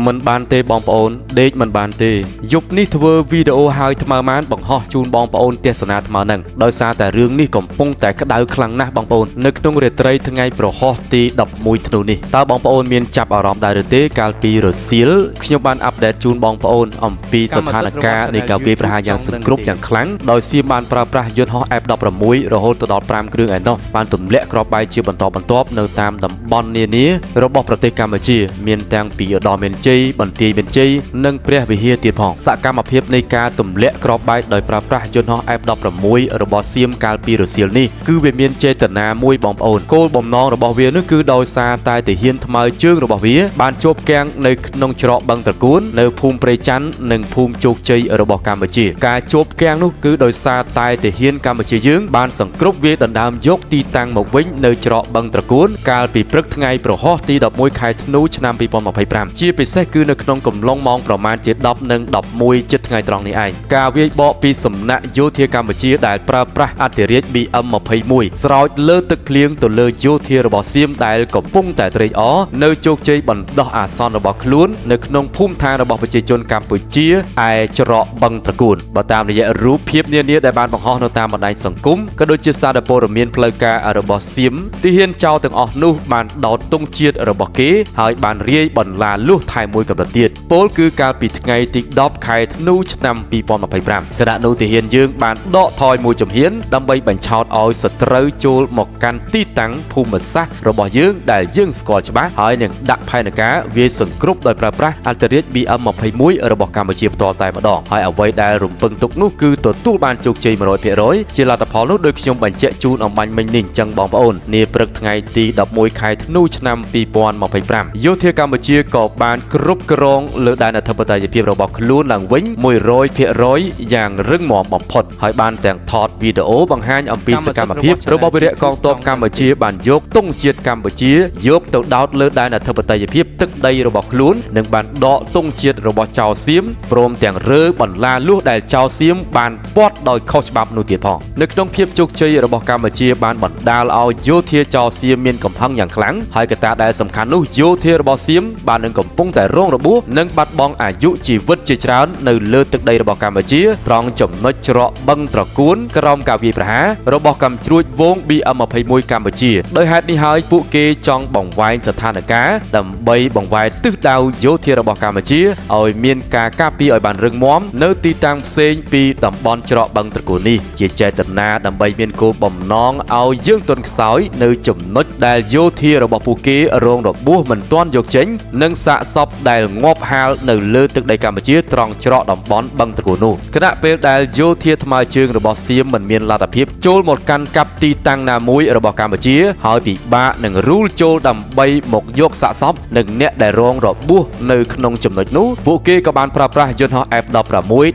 មិនបានទេបងប្អូនដេកមិនបានទេយប់នេះធ្វើវីដេអូហើយថ្មើម៉ានបង្ហោះជូនបងប្អូនទស្សនាថ្មើនឹងដោយសារតែរឿងនេះកំពុងតែក្តៅខ្លាំងណាស់បងប្អូននៅក្នុងរាត្រីថ្ងៃប្រហោះទី11ធ្នូនេះតើបងប្អូនមានចាប់អារម្មណ៍ដែរឬទេកាលពីរសៀលខ្ញុំបាន update ជូនបងប្អូនអំពីស្ថានភាពនៃការវាយប្រហារយ៉ាងសង្គ្រប់យ៉ាងខ្លាំងដោយសៀមបានប្រើប្រាស់យន្តហោះ F16 រហូតទៅដល់5គ្រឿងឯណោះបានទម្លាក់គ្រាប់បែកជាបន្តបន្ទាប់នៅតាមតំបន់នានារបស់ប្រទេសកម្ពុជាមានទាំងពីឧត្តរមានជ័យបន្ទាយមានជ័យនិងព្រះវិហារទៀតផងសកម្មភាពនៃការទម្លាក់គ្រាប់បែកដោយប្រើប្រាស់យន្តហោះ F16 របស់សៀមកាលពីរសៀលនេះគឺវាមានចេតនាមួយបងប្អូនគោលបំណងរបស់វានោះគឺដោយសារតែទាហានថ្មើរជើងរបស់វាបានជាប់គាំងនៅក្នុងច្រកបឹងត្រកួននៅភូមិព្រៃច័ន្ទនិងភូមិជោគជ័យរបស់កម្ពុជាការជាប់គាំងនោះគឺដោយសារតែទាហានកម្ពុជាយើងបានសង្គ្រប់វាដណ្ដើមយកទីតាំងមកវិញនៅច្រកបឹងត្រកួនកាលពីព្រឹកថ្ងៃប្រហោះទី11ខែធ្នូឆ្នាំ2025ជាពិសេសគឺនៅក្នុងកំឡុងម៉ោងប្រមាណជា10និង11ជិតថ្ងៃត្រង់នេះឯងការវាយបកពីសំណាក់យោធាកម្ពុជាដែលប្រើប្រាស់អធិរាជ BM21 ស្រោចលើទឹកភ្លៀងទៅលើយោធារបស់សៀមដែលកំពុងតែត្រេកអរនៅជោគជ័យបណ្ដោះអាសន្នរបស់ខ្លួននៅក្នុងភូមិឋានរបស់ប្រជាជនកម្ពុជាឯច្រកបឹងត្រកួនបើតាមរយៈរូបភាពនានាដែលបានបង្ហោះនៅតាមបណ្ដាញសង្គមក៏ដូចជាសារព័ត៌មានផ្លូវការរបស់សៀមទាហានចោលទាំងអស់នោះបានដោតទង់ជាតិរបស់គេហើយបានរាយបន្លាលួសថែមមួយកម្រិតទៀតពោលគឺកាលពីថ្ងៃទី10ខែធ្នូឆ្នាំ2025ខណៈនោះទាហានយើងបានដកថយមួយជំហានដើម្បីបញ្ឆោតឲ្យសត្រូវចូលមកកាន់ទីតាំងភូមិសាស្ត្ររបស់យើងដែលយើងស្គាល់ច្បាស់ហើយនឹងដាក់ផែនការវាយសង្គ្រប់ដោយប្រើប្រាស់អន្តរាជ BM21 របស់កម្ពុជាផ្ទាល់តែម្ដងហើយអ្វីដែលរំពឹងទុកនោះគឺទទួលបានជោគជ័យ100%ជាលទ្ធផលនោះដោយខ្ញុំបញ្ជាក់ជូនអំបញ្ញមិញនេះអញ្ចឹងបងប្អូននាព្រឹកថ្ងៃទី11ខែធ្នូឆ្នាំ2025យោធាកម្ពុជាក៏បានគ្រប់គ្រងលើដែនអធិបតេយ្យភាពរបស់ខ្លួនឡើងវិញ100%យ៉ាងរឹងមាំបំផុតហើយបានទាំងថតវីដេអូបង្ហាញអំពីសកម្មភាពរបស់វីរៈកងទ័ពកម្ពុជាបានយកទង់ជាតិកម្ពុជាយកទៅដោតលើដែនអធិបតេយ្យភាពទឹកដីរបស់ខ្លួននិងបានដកទង់ជាតិរបស់ចៅសៀមព្រមទាំងរើបន្លាលួសដែលចៅសៀមបានពាត់ដោយខុសច្បាប់នោះទៀតផងនៅក្នុងភាពជោគជ័យរបស់កម្ពុជាបានបណ្ដាលឲ្យយោធាចៅសៀមមានកំហឹងយ៉ាងខ្លាំងហើយកត្តាដែលសំខាន់នោះយោធារបស់សៀមបាននឹងកំពុងតែរងរបួសនិងបាត់បង់អាយុជីវិតជាច្រើននៅលើទឹកដីរបស់កម្ពុជាត្រង់ចំណុចច្រកបឹងត្រកួនក្រោមការវាយប្រហាររបស់កាំជ្រួចវង BM21 កម្ពុជាដោយហេតុនេះហើយពួកគេចង់បង្វែងស្ថានភាពដើម្បីបង្វែរទិសដៅយោធារបស់កម្ពុជាឲ្យមានការការពារឲ្យបានរឹងមាំនៅទីតាំងផ្សេងពីតំបន់ច្រកបឹងត្រកួននេះជាចេតនាដើម្បីមានគោលបំណងឲ្យយើងទន់ខ្សោយនៅចំណុចដែលយោធារបស់ពួកគេរងរបួសមិនទាន់យកចេញនិងសាកសពដែលងាប់ហាលនៅលើទឹកដីកម្ពុជាត្រង់ច្រកតំបន់បឹងត្រកួននោះខណៈពេលដែលយោធាថ្មើរជើងរបស់សៀមមិនមានលទ្ធភាពចូលមកកាន់កាប់ទីតាំងណាមួយរបស់កម្ពុជាហើយពិបាកនឹងរូលចូលដើម្បីមកយកសាកសពនិងអ្នកដែលរងរបួសនៅក្នុងចំណុចនោះពួកគេក៏បានប្រើប្រាស់យន្តហោះ F16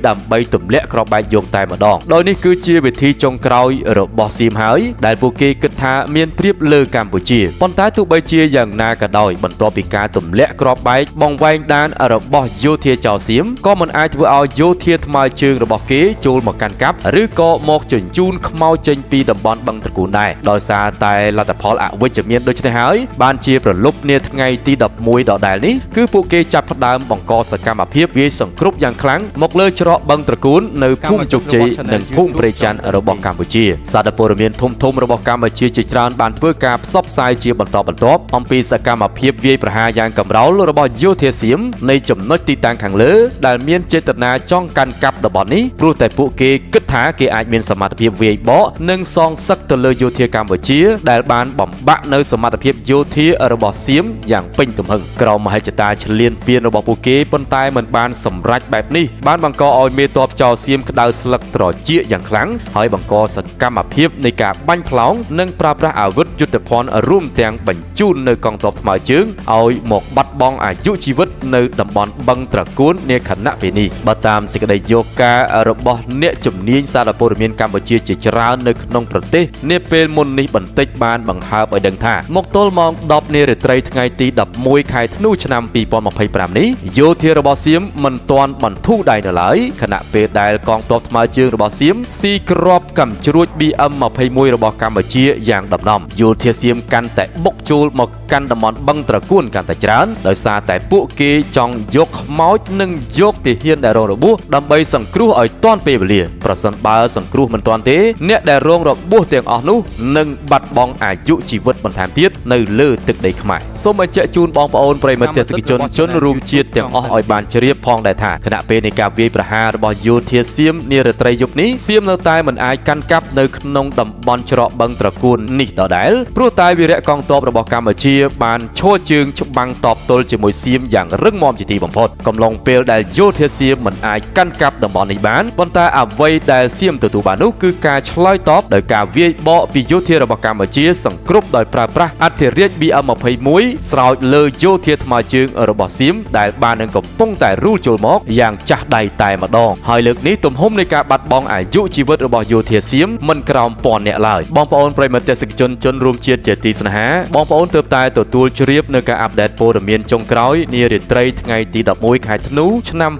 ដើម្បីទម្លាក់គ្រាប់បែកយកតែម្ដងដោយនេះគឺជាវិធីចុងក្រោយរបស់សៀមហើយដែលពួកគេគិតថាមានប្រៀបលើកម្ពុជាប៉ុន្តែទោះបីជាយ៉ាងណាក៏ដោយបន្ទាប់ពីការទម្លាក់គ្រាប់បែកបង្វែងដានរបស់យោធាចៅសៀមក៏មិនអាចធ្វើឲ្យយោធាថ្មើរជើងរបស់គេចូលមកកាន់កាប់ឬក៏មកជញ្ជូនខ្មោចចេញពីតំបន់បឹងត្រកូលដែរដោយសារតែលទ្ធផលអវិជ្ជមានដូចនេះហើយបានជាប្រលប់នាថ្ងៃទី11ដដែលនេះគឺពួកគេចាប់ផ្ដើមបង្កសកម្មភាពវាយសង្គ្រប់យ៉ាងខ្លាំងមកលើច្រកបឹងត្រកូលនៅភូមិជោគជ័យនិងភូមិព្រៃច័ន្ទរបស់កម្ពុជាសារព័ត៌មានធំៗរបស់កម្ពុជាជាច្រើនបានធ្វើការផ្សព្វផ្សាយជាបន្តបន្ទាប់អំពីសកម្មភាពវាយប្រហារយ៉ាងកម្រោលរបស់យោធាសៀមនៃចំណុចទីតាំងខាងលើដែលមានចេតនាចង់កាន់កាប់តំបន់នេះព្រោះតែពួកគេគិតថាគេអាចមានសមត្ថភាពវាយបកនិងសងសឹកទៅលើយោធាកម្ពុជាដែលបានបំបាក់នៅសមត្ថភាពយោធារបស់សៀមយ៉ាងពេញទំហឹងក្រោមមហិច្ឆតាឈ្លានពានរបស់ពួកគេប៉ុន្តែមិនបានសម្រេចបែបនេះបានបង្កឲ្យមេតបចៅសៀមក្តៅស្លឹកត្រចៀកយ៉ាងខ្លាំងហើយបង្កសកម្មភាពនៃការបាញ់ផ្លោងនិងប្រើប្រាស់អាវុធយុទ្ធភ័ណ្ឌរួមទាំងបញ្ជូននៅកងទ័ពថ្មើរជើងឲ្យមកបាត់បង់អាយុជីវិតនៅតំបន់បឹងត្រកួននាខណៈពេលនេះបើ តាមសេចក្តីយកការរបស់អ្នកជំនាញសារព័ត៌មានកម្ពុជាជាច្រើននៅក្នុងប្រទេសនាពេលមុននេះបន្តិចបានបង្ហើបឲ្យដឹងថាមកទល់ម៉ោង10នារាត្រីថ្ងៃទី11ខែធ្នូឆ្នាំ2025នេះយោធារបស់សៀមមិនទាន់បន្ធូរដៃនៅឡើយខណៈពេលដែលកងទ័ពថ្មើរជើងរបស់សៀមស៊ីគ្រាប់កាំជ្រួច BM21 របស់កម្ពុជាយ៉ាងដំណំយោធាសៀមកាន់តែបុកចូលមកកាន់តំបន់បឹងត្រកួនកាន់តែច្រើនដោយសារតែពួកគេចង់យកខ្មោចនិងយកទាហានដែលរងរបួសដើម្បីសង្គ្រោះឲ្យទាន់ពេលវេលាប្រសិនបើសង្គ្រោះមិនទាន់ទេអ្នកដែលរងរបួសទាំងអស់នោះនឹងបាត់បង់អាយុជីវិតបន្ថែមទៀតនៅលើទឹកដីខ្មែរសូមបញ្ជាក់ជូនបងប្អូនប្រិយមិត្តទស្សនិកជនជនរួមជាតិទាំងអស់ឲ្យបានជ្រាបផងដែរថាខណៈពេលនៃការវាយប្រហាររបស់យោធាសៀមនារាត្រីយប់នេះសៀមនៅតែមិនអាចកាន់កាប់នៅក្នុងតំបន់ច្រកបឹងត្រកួននេះដដែលព្រោះតែវីរៈកងទ័ពរបស់កម្ពុជាបានឈរជើងច្បាំងតបទល់ជាមួយសៀមយ៉ាងរឹងមាំជាទីបំផុតកំឡុងពេលដែលយោធាសៀមមិនអាចកាន់កាប់តំបន់នេះបានប៉ុន្តែអ្វីដែលសៀមទទួលបាននោះគឺការឆ្លើយតបដោយការវាយបកពីយោធារបស់កម្ពុជាសង្គ្រប់ដោយប្រើប្រាស់អធិរាជ BM21 ស្រោចលើយោធាថ្មើរជើងរបស់សៀមដែលបាននឹងកំពុងតែរូលចូលមកយ៉ាងចាស់ដៃតែម្ដងហើយលើកនេះទំហំនៃការបាត់បង់អាយុជីវិតរបស់យោធាសៀមមិនក្រោមពាន់នាក់ឡើយបងប្អូនប្រិយមិត្តទស្សនិកជនជនរួមជាតិជាទីស្នេហាបងប្អូនទើបតែទទួលជ្រាបនៅការអាប់ដេតព័ត៌មានចុងក្រោយនារាត្រីថ្ងៃទី11ខែធ្នូឆ្នាំ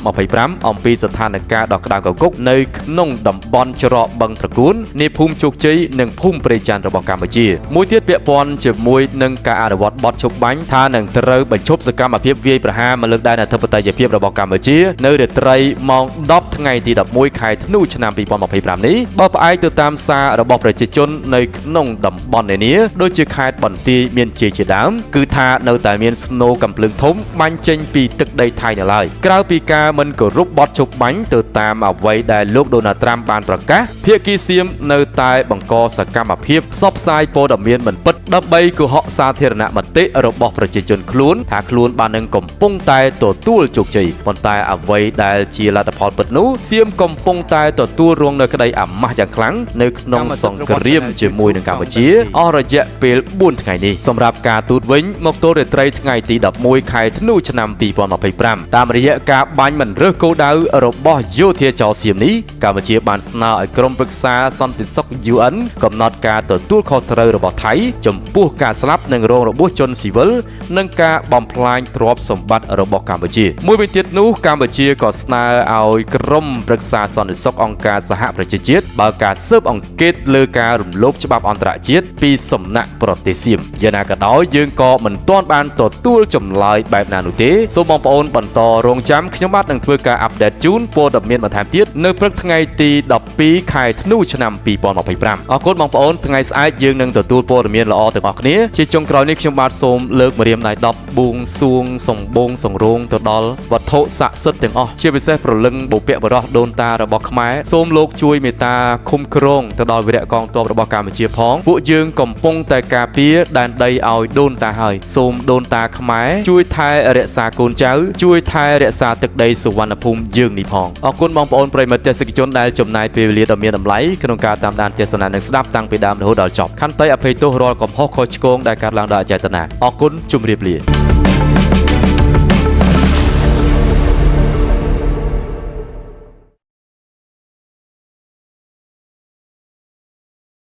2025អំពីស្ថានភាពដ៏ក្តៅគគុកនៅក្នុងតំបន់ច្រកបឹងត្រកួននៃភូមិជោគជ័យនិងភូមិព្រៃច័ន្ទរបស់កម្ពុជាមួយទៀតពាក់ព័ន្ធជាមួយនឹងការអនុវត្តបទឈប់បាញ់ថានឹងត្រូវបញ្ឈប់សកម្មភាពវាយប្រហារមកលើដែនអធិបតេយ្យភាពរបស់កម្ពុជានៅរាត្រីម៉ោង10ថ្ងៃទី11ខែធ្នូឆ្នាំ2025នេះបើផ្អែកទៅតាមសាររបស់ប្រជាជននៅក្នុងតំបន់នានាដូចជាខេត្តបន្ទាយមានជ័យជាដើមគឺថានៅតែមានស្នូកំភ្លើងធំបាញ់ចេញពីទឹកដីថៃនៅឡើយក្រៅពីការមិនគោរពបទឈប់បាញ់ទៅតាមអ្វីដែលលោកដូណាល់ត្រាំបានប្រកាសភាគីសៀមនៅតែបង្កសកម្មភាពផ្សព្វផ្សាយព័ត៌មានមិនពិតដើម្បីកុហកសាធារណមតិរបស់ប្រជាជនខ្លួនថាខ្លួនបាននឹងកំពុងតែទទួលជោគជ័យប៉ុន្តែអ្វីដែលជាលទ្ធផលពិតនោះសៀមកំពុងតែទទួលរងនៅក្តីអាម៉ាស់យ៉ាងខ្លាំងនៅក្នុងសង្គ្រាមជាមួយនឹងកម្ពុជាអស់រយៈពេល4ថ្ងៃនេះសម្រាប់ការទូតវិញមកទល់រាត្រីថ្ងៃទី11ខែធ្នូឆ្នាំ2025តាមរយៈការបាញ់មិនរើសគោលដៅរបស់យោធាចោរសៀមនេះកម្ពុជាបានស្នើឲ្យក្រុមប្រឹក្សាសន្តិសុខ UN កំណត់ការទទួលខុសត្រូវរបស់ថៃចំពោះការស្លាប់និងរងរបួសជនស៊ីវិលនិងការបំផ្លាញទ្រព្យសម្បត្តិរបស់កម្ពុជាមួយវិញទៀតនោះកម្ពុជាក៏ស្នើឲ្យក្រុមប្រឹក្សាសន្តិសុខអង្គការសហប្រជាជាតិបើកការស៊ើបអង្កេតលើការរំលោភច្បាប់អន្តរជាតិពីសំណាក់ប្រទេសសៀមយ៉ាងណាក៏ដោយយើងក៏មិនទាន់បានទទួលចម្លើយបែបណានោះទេសូមបងប្អូនបន្តរងចាំខ្ញុំបាទនឹងធ្វើការអាប់ដេតជូនព័ត៌មានបន្ថែមទៀតនៅព្រឹកថ្ងៃទី12ខែធ្នូឆ្នាំ2025អរគុណបងប្អូនថ្ងៃស្អែកយើងនឹងទទួលព័ត៌មានល្អទាំងអស់គ្នាជាចុងក្រោយនេះខ្ញុំបាទសូមលើកម្រាមដៃ10បួងសួងសំបូងសង្រោងទៅដល់វត្ថុស័ក្តិសិទ្ធិទាំងអស់ជាពិសេសព្រលឹងបុព្វបុរសដូនតារបស់ខ្មែរសូមលោកជួយមេត្តាឃុំគ្រងទៅដល់វីរៈកងទ័ពរបស់កម្ពុជាផងពួកយើងកំពុងតែការពារដែនដីឲ្យដូនតាហើយសូមដូនតាខ្មែរជួយថែរក្សាកូនចៅជួយថែរក្សាទឹកដីសុវណ្ណភូមិយើងនេះផងអរគុណបងប្អូនប្រិយមិត្តទស្សនិកជនដែលចំណាយពេលវេលាដ៏មានតម្លៃក្នុងការតាមដានទស្សនានិងស្ដាប់តាំងពីដើមរហូតដល់ចប់ខន្តីអភ័យទោសរាល់កំហុសខុសឆ្គងដែលកើតឡើងដោយអចេតនាអរគុណជម្រាបលា